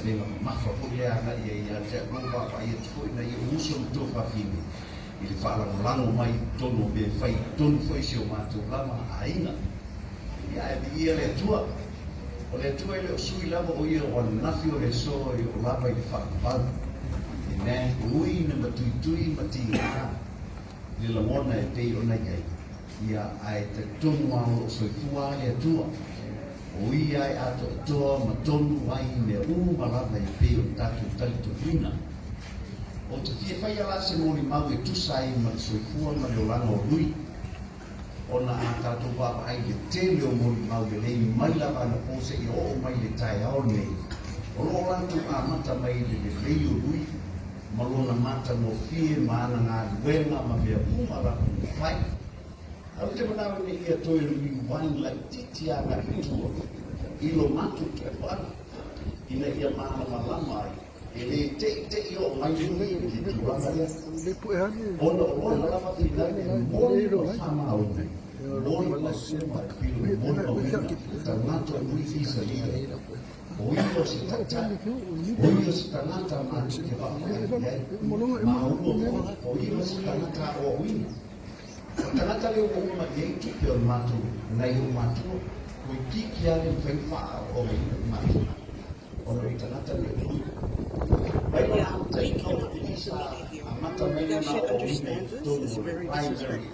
avega mamafa foi lea agai ai ia te au, ua ou vaavaai atu foi i nai ou uso ma tuafafine i le faalagolago mai i totonu o mea e fai i totonu foi o si o matou lava aiga. Ia ae viia le Atua. O le Atua e le o sui lava o ia o ananafi o le aso e oo lava i le faavavau. Amen. E ui ina matuitui ma tiga le lagona e pei ona i ai, ia ae talitonu lava o lo o soifua lava le Atua. O ia e atoatoa ma tonu ai i mea uma lava e pei ona tatou talitonuina. Ou te fia faia la se molimau e tusa ai ma le soifua ma le olaga o Lui. Ona a tatou vaavaai i le tele o molimau lelei mai lava anapo seia oo mai i le taeao lenei, o lo o latou amata mai i le lelei o Lui ma lona matagofie ma ana galuega ma mea uma lava ua fai. Ae ou te manao ina ia toe rewind laitiiti agai i tua i lo matou tupuaga ina ia malamalama ai E le teʻiteʻi oo mai Lui i le tulaga lea, ona o lona lava finau e moni ma faamaoni, moni ma uma e pili o le molimauina o tagata o Lui Isaia, o ia o se taitai, o ia o se tagata matou te vaavaai i ai, maua foi, o ia o se tagata aoaoina. O le tagata lea ua uma i ai tupe o le matou, nai ou matua, toeitiiti lava le mafai ona faaaogaina le matou. Ona o le tagata lea o Lui. Mai lona amataina o Lui sa amata mai lona aoaoina i totonu o le primary.